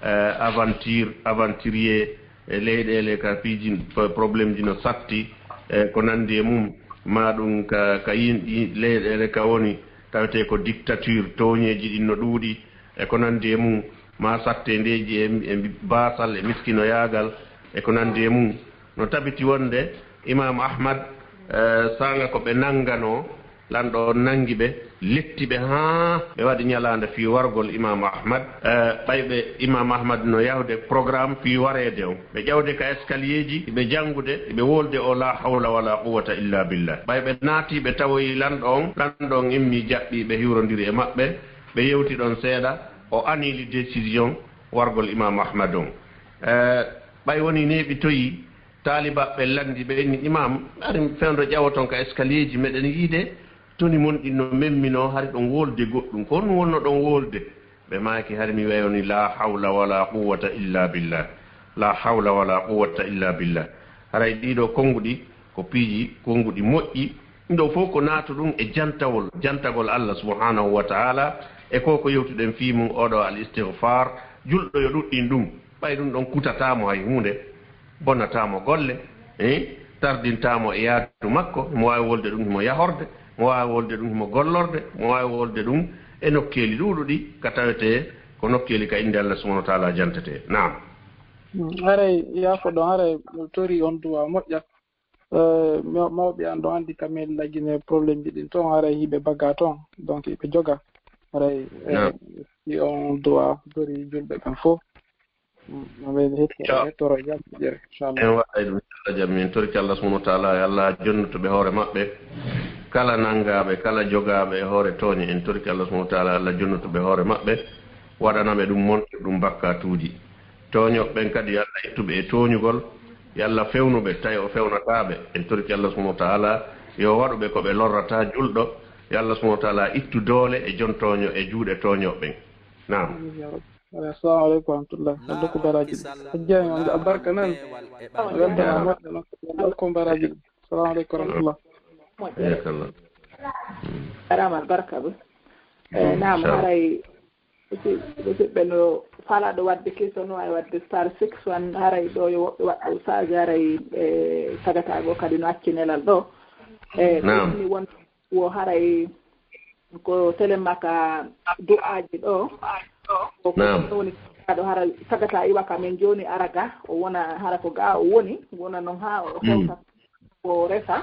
eh, aventure, aventurier, e leyɗeele ka piiji, po-, problème ji no satti, e ko nanndi e mum, maa ɗum ka, ka yimɓe leyɗeele ka woni, tawetee ko dictature, tooñeeji ɗin no ɗuuɗi, e ko nanndi e mum, maa satteendeeji e, e baasal e miskinoyaagal, e ko nanndi e mum. No tabiti wonde Imam Ahmad, eh, saanga ko ɓe nannganoo, lanɗo on nanngi ɓe, letti ɓe haa ɓe waɗi ñalaande fii wargol Imam Ahmad. Eh, ɓay ɓe Imam Ahmad no yahude programme fii wareede on. Ɓe ƴawde ka escalierji, ɓe janngude, ɓe wolde o laa hawla walaa quwwata illaa billaah. Ɓay ɓe naati, ɓe tawoyi lanɗo on, lanɗo on immii jaɓɓii ɓe hiwrondiri e maɓɓe, ɓe yewti ɗon seeɗa, o annuli décision wargol Imam Ahmad on. Eh, ɓay wonii neeɓitoyi, taalibaaɓe ɓen lanndi ɓe, inni, Imam, hari fewndo ƴawoton ka escalierji meɗen yiide, toni mon ɗin no memminoo, hari ɗon wolde goɗɗum. Ko honɗum wonnoɗon wolde? Ɓe maaki, hari mi wayoni laa hawla walaa quwwata illaa billaah. Laa hawla walaa quwwata illaa billaah. Haray ɗii ɗoo konnguɗi ko piiji, konnguɗi moƴƴi. Ɗum ɗoo fof ko naatuɗum e jantawol, jantagol Allah subhaanahu wa ta'aala, e ko ko yewtuɗen fii mum oo ɗoo al-istigfaar, julɗo yo ɗuɗɗin ɗum. Ɓay ɗum ɗon kutataa mo hay huunde, bonataa mo golle, eh, tardintaa mo e yaadu makko, mo waawi wolde ɗum himo yahorde, mo waawi wolde ɗum himo gollorde, mo waawi wolde ɗum e nokkeeli ɗuuɗuɗi ka tawetee ko nokkeeli ka innde Allah subhaanahu wa ta'aala jantetee. Naam. Mm, haray yaafo ɗon, haray mi tori on du'a moƴƴa. Eh, maw-, mawɓe an ɗon anndi ka mairie La Guinée problème ji ɗin ton, haray hiɓe baga ton, donc hiɓe joga. Haray, eh, Naam. Si on du'a tori julɓe ɓen fof. Mm, amin. Hetto-, Ciao. Hettoro jam, ƴeer, inchallah. En waɗay ɗum, inchallah, jam. Min torike Allah subhanahu wa ta'ala, yo Allah jonnutu ɓe hoore maɓɓe. Kala nanngaaɓe, kala jogaaɓe e hoore tooñe, en torike Allah subhanahu wa ta'ala, Allah jonnutu ɓe hoore maɓɓe. Waɗana ɓe ɗum montirɗum bakkatuuji. Tooñooɓe ɓen kadi, yo Allah ittu ɓe e tooñugol. Yo Allah fewnu ɓe, tawi o fewnataa ɓe. En torike Allah subhanahu wa ta'ala, yo waɗu ɓe ko ɓe lorrata julɗo. Yo Allah subhanahu wa ta'ala ittu doole e jon tooño, e juuɗe tooñooɓe ɓen. Naam. Amiin ya Rabbi. Assalamu aleykum wa rahmatullah. Hajja, on albarka nan. Weltama moƴƴa non. Welcome baraji. Assalamu aleykum wa rahmatullah. Jazakallah. Jarama albarka ɓe. Eh, naam, haray musidɓe no falaɗo wadde question no wawi wadde star six one, haray ɗo yo woɓɓe waɗɗo sage, haray e sagatago kadi no acci nelal ɗo. E ni won wo haray ko telemaka du'aji ɗo. Ko ko woni aɗo hara sagata iwa ka men joni ara ga o wona hara ko ga o woni wona non ha o hewta ko resa.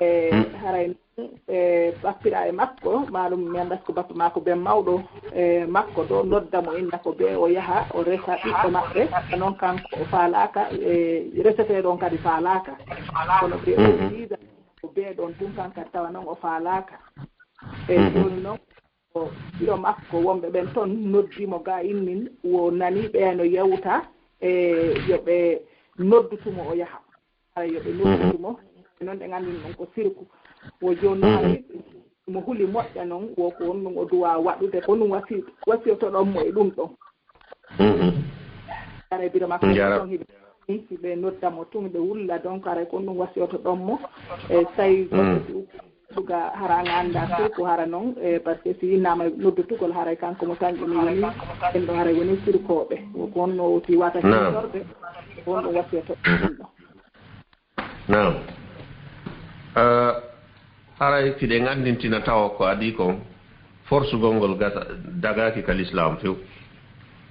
E haray non e bappira e makko malum mi andat ko bappa mako ben mawɗo e makko ɗo nodda mo inna ko be o yaha o resa ɓiɗɗo maɓɓe. Noon kanko o faalaka e resete ɗon kadi faalaka kono be o wiida ko be ɗon tun kan kadi tawa noon o faalaka. E joni noon ko ɓiɗɗo makko wonɓe ɓen toon noddi mo ga innin wo nani ɓeya no yewta e yo ɓe noddutumo o yaha. Hara yo ɓe noddutumo e noon ɗe nganndin ɗum ko sirku. Wo jooni noon haray mo huli moƴƴa noon wo ko on ɗum o duwa waɗude ko ɗum wasi wasiyotoɗon mo e ɗum ɗon. Haray biro makko ɗon hiɓe hiɓe nodda mo tun ɓe wulla donc haray ko on ɗum wasiyotoɗon mo e tawi duga hara nga annda sirku hara noon e par ce que si innama noddutugol haray kanko mo tanƴini woni en ɗo haray woni sirkoɓe ko honno o si wata hisorde ko honɗum wasiyoto ɗum ɗo. Naam. Eh, haray kiɗen anndintina tawa ko adii kon forsugol ngol gasa dagaaki ka lislaam few.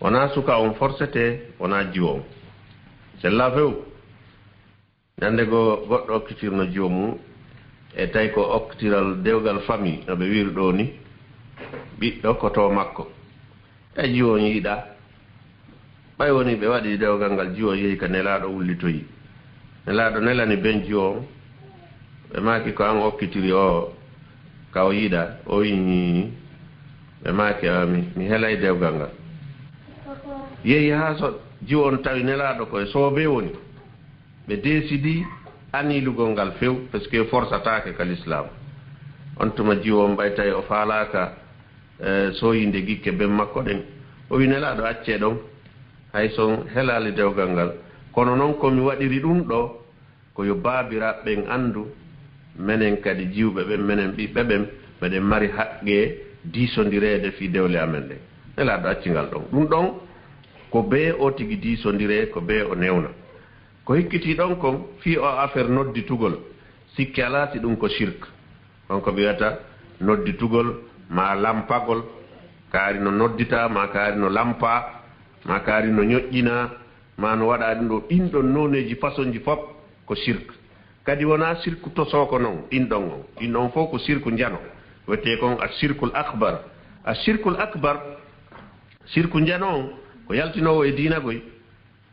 Wonaa suka on forsete, wonaa jiwo on. Sella few. Ñande goo goɗɗo okkitirno jiwo mum e tawi ko okkitiral dewgal famille no ɓe wiiri ɗoo ni ɓiɗɗo ko to makko. Tawi jiwo on yiɗaa. Ɓay wonii ɓe waɗii dewgal ngal jiwo on yehi ka nelaaɗo wullitoyii. Nelaaɗo nelani ben jiwo on. Ɓe maaki ko an okkitiri oo ka o yiɗaa o wi'i ñiiñi. Ɓe maaki a mi mi helay dewgal ngal. Yehi haa so jiwo on tawi nelaaɗo ko e soobee woni. Ɓe deesidi anilugol ngal few parce que forsataake ka lislaam. On tuma jiwo on ɓay tawi o faalaaka sooyinde gikke ben makko ɗen o wi nelaaɗo accee ɗon hay so on helaali dewgal ngal kono non ko mi waɗiri ɗun ɗoo ko yo baabiraaɓe ɓen anndu menen kadi jiwɓe ɓen menen ɓiɓɓe ɓen meɗen mari haqqee diisondireede fii dewle amen ɗen. Nelaaɗo acci ngal ɗon ɗun ɗon ko bee o tigi diisondiree ko bee o newna. Ko hikkitii ɗon kon fii oo affaire nodditugol sikke alaa si ɗun ko sirk. On ko ɓe wiyata nodditugol maa lampagol, kaari no nodditaa maa kaari no lampaa maa kaari no ñoƴƴinaa maa no waɗaa ɗun ɗoo. Ɗin ɗon nooneeji fasonji fof ko sirk. Kadi wonaa sirku tosooko non ɗin ɗon on. Ɗin ɗon fof ko sirku njano. Wiyetee kon a sirkul akbar. A sirkul akbar, sirku njano on ko yaltinoowo e diina goy.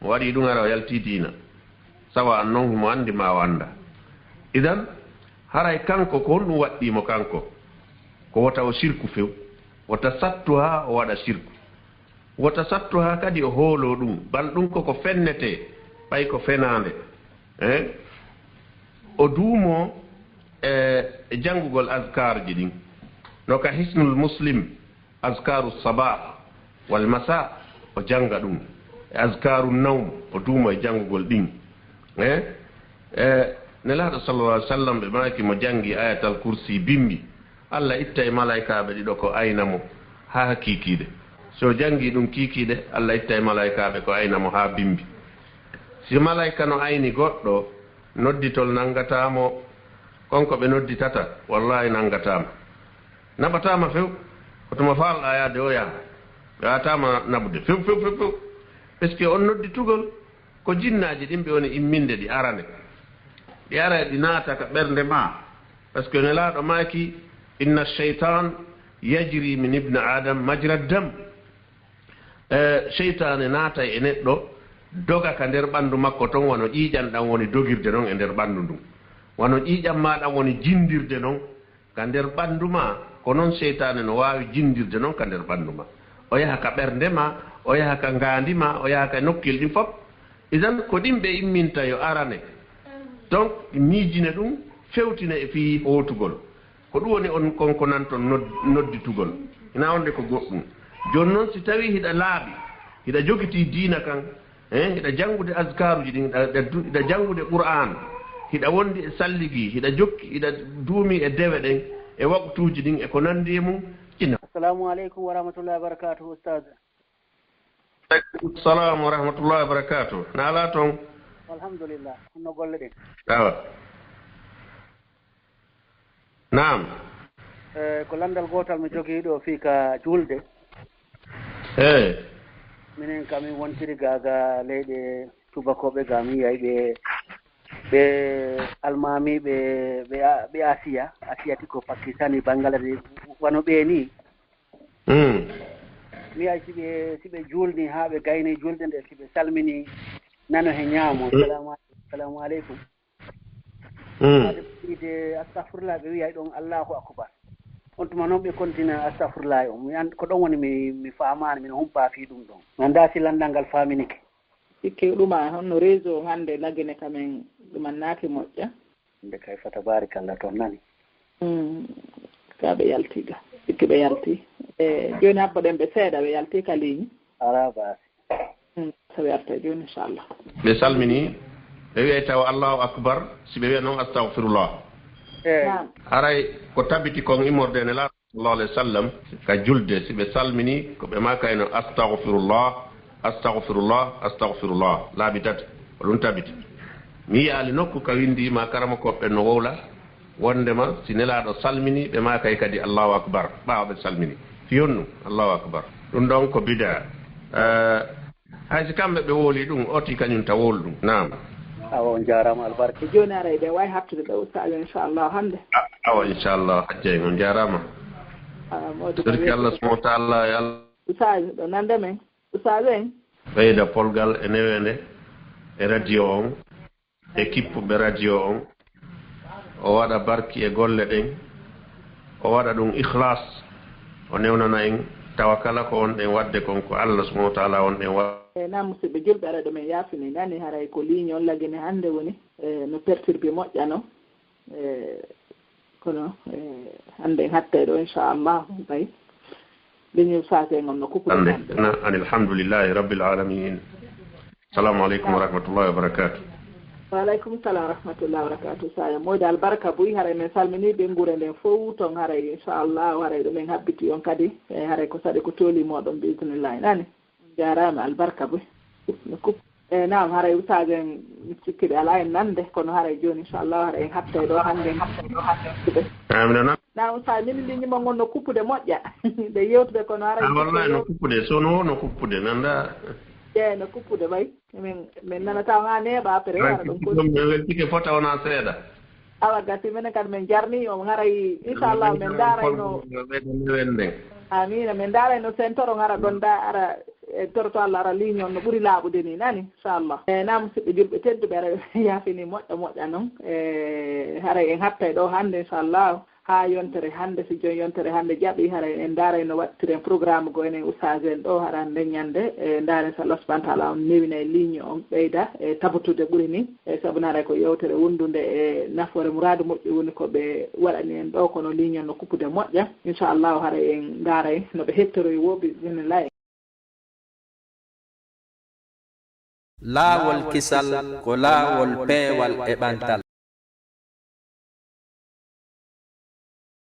Mo waɗii ɗun hara o yaltii diina. Sawa an non himo anndi maa o anndaa. Idan, haray kanko ko honɗun waɗɗii mo kanko? Ko wota o sirku few. Wota sattu haa o waɗa sirku. Wota sattu haa kadi o hooloo ɗun. Bal ɗun ko ko fennetee, ɓay ko fenaande. Eh? O duumoo e janngugol azkaarji ɗin. No ka Hisnul Muslim. Azkaaru sabah wal masa o jannga ɗum e azkaaru nawm o duumo e janngugol ɗin. E e nelaaɗo sallallahu alaihi wasallam ɓe maaki mo janngi ayatal kursi bimbi Allah itta e malaykaaɓe ɗiɗo ko ayna mo haa kiikiiɗe. Si o janngi ɗum kiikiiɗe Allah itta e malaykaaɓe ko ayna mo haa bimbi. Si malayka no ayni goɗɗo nodditol nanngataa mo kon ko ɓe nodditata wallahi nanngataa mo. Naɓataama few ko tuma faalɗaa yahde o yaha. Ɓe waataama naɓude few few few few. Est ce que on nodditugol ko jinnaaji ɗin ɓe woni imminde ɗi arane ɗi ara ɗi naata ka ɓernde maa. Par ce que nelaaɗo maaki inna cheytan yajri min ibne adam majra dam. E seytaane naatay e neɗɗo doga ka nder ɓanndu makko ton wano ƴiiƴan ɗan woni dogirde non e nder ɓanndu ndun. Wano ƴiiƴan maa ɗan woni jinndirde non ka nder ɓanndu maa ko non seytaane no waawi jinndirde non ka nder ɓanndu maa. O yaha ka ɓernde maa, o yaha ka ngaandi maa, o yaha ka nokkil ɗin fof. Idan, ko ɗin ɓe imminta yo arane. Donc, miijine ɗum, fewtine e fii hootugol. Ko ɗum woni on konkonanton nod-, nodditugol. Ina wonde ko goɗɗum. Jooni noon, si tawii hiɗa laaɓi, hiɗa jogitii diina kan, eh, hiɗa janngude azkaaruji ɗin, hiɗa, hiɗa du-, hiɗa janngude Qur'aan, hiɗa wondi e salligi, hiɗa jokki, hiɗa duumi e dewe ɗen, e waqtuuji ɗin, e ko nanndi e mum, ina. Assalamu aleykum wa rahmatullahi wa barakatuhu, Ustaaz. Aleykum salam wa rahmatullahi wa barakatuh. Na alaa toon? Alhamdulillah. Honno golle ɗen? Awa. Naam. Eh, ko lanndal gootal mi jogii ɗo fii ka juulde. Eh. Minen ka min wontiri ga, ga leyɗe tubakooɓe ga, min yahi ɓe, ɓe almaami, ɓe, ɓe a-, ɓe Asiya, Asiyati ko Pakistani, Bangladesh, wano ɓe nii. Mm. Mi yahi si ɓe, si ɓe juulni haa ɓe gayni juulde nde, si ɓe salmini nano he ñaamo. Mm. Salamu aleykum, salamu aleykum. Mm. Ɓe wiide astahfirullah, ɓe wiya ɗon Allahu akbar. On tuma noon ɓe kontina astahfirullah on. Mi an-, ko ɗon woni mi, mi faamaani, min humpaa fii ɗum ɗon. Mi anndaa si lanndal ngal faaminike. Sikke ɗuma honno réseau on hannde Lagine ka men ɗumannaaki moƴƴa. Nde kay fa tabaarikalla toon nani. Mm. Ka ɓe yalti ga. Sikke ɓe yalti. E, jooni habbo ɗen ɓe seeɗa ɓe yalti ka ligne. Alaa baasi. Mm. So ɓe arta jooni inchallah. Ɓe salmini, ɓe wi'ay taw Allahu akbar, si ɓe wi'a noon astagfirullah. Eey. Naam. Haray ko tabiti kon immorde ne laa sallallahu alayhi wa sallam, ka julde, si ɓe salmini, ko ɓe maakayno, "Astaghfirullah, astaghfirullah, astaghfirullah." Laabi tati, ko ɗum tabiti. Mi yiyaali nokku ka winndi ma karamokooɓe ɓen no wowla, wonndema si Nelaaɗo salmini, ɓe maakay kadi, "Allahu akbar," ɓaawo ɓe salmini. Fii honɗum? Allahu akbar. Ɗum ɗon ko bidaa. Eh, Hay si kamɓe ɓe wowlii ɗum, oti kañum ta wowlu ɗum. Naam. Awa, on jaaraama albarka. E jooni ara eɗen waawi hattude ɗo ustaajo, inchallah, hannde. A-, awa, inchallah, hajja en, on jaaraama. Ah, mawɗum. Sirki Allah subhanahu wa taala, yo Allah. Ustaajo, ɗo nande men. Ustaajo en. Ɓeyda polgal e neweende e radio on. E kippuɓe radio on, o waɗa barki e golle ɗen, o waɗa ɗum ikhlas, o newnana en, tawa kala ko wonɗen waɗde kon ko Allah subhanahu wa taala wonɗen wa-. E naam, musidɓe julɓe, ara ɗo men yaafini nani, haray ko ligne on Lagine hannde woni, e, no perturbé moƴƴa non. E, kono, e, hannde en hattay ɗo, inchallah, ɓay ligne on saate en on no kupude hannde. Na, an alhamdulillahi rabbil alamin. Salamu aleykum wa rahmatullahi wa barakatuh. Wa aleykum salam wa rahmatullahi wa barakatuh. Saya moyde albarka buy, haray men salmini ɓe ngure nden fow ton, haray inchallah, haray ɗo men habbiti on kadi, e haray ko saɗi ko tooli moɗon bi idnillahi nani. On jaaraama albarka buy. No kup-, e naam, haray usaajo en mi sikki ɓe alaa en nande, kono haray jooni inchallah, haray en hattay ɗo hannde, en hattay ɗo hannde. Amina, naam. Naam, usaajo min ligne mon on no kuppude moƴƴa. Nde yewtude kono haray. Ah, wallahi no kuppude, sono no kuppude, nanda. Ƴeew no kuppude ɓay. Min, min nana taw haa neeɓa après, hara ɗum ko. Min weltike fota wona seeɗa. Awa gasi, minen kadi min jarni on, haray inchallah min ndaarayno. Amiina, min ndaarayno sen toro, hara ɗon da, ara, e toro to Allah, ara ligne on no ɓuri laaɓude ni, nani, inchallah. E naam, musidɓe julɓe tedduɓe, ara yaafini moƴƴa moƴƴa non. E haray en hattay ɗo hannde, inchallah. Haa yontere hannde, si jooni yontere hannde jaɓi, haray en ndaaray no waɗtiren programme goo enen ustaas en ɗo, hara nden ñannde, e ndaaren so Allah subhanahu wa taala on newina e ligne on ɓeyda e tabutude ɓuri ni, e sabu haray ko yewtere wondunde e nafoore muraadu moƴƴo woni ko ɓe waɗani en ɗo, kono ligne on no kuppude moƴƴa. Inchallahu haray en ndaaray no ɓe hettoroyi woo, bi idnillahi. Laawol kisal ko laawol peewal e ɓantal.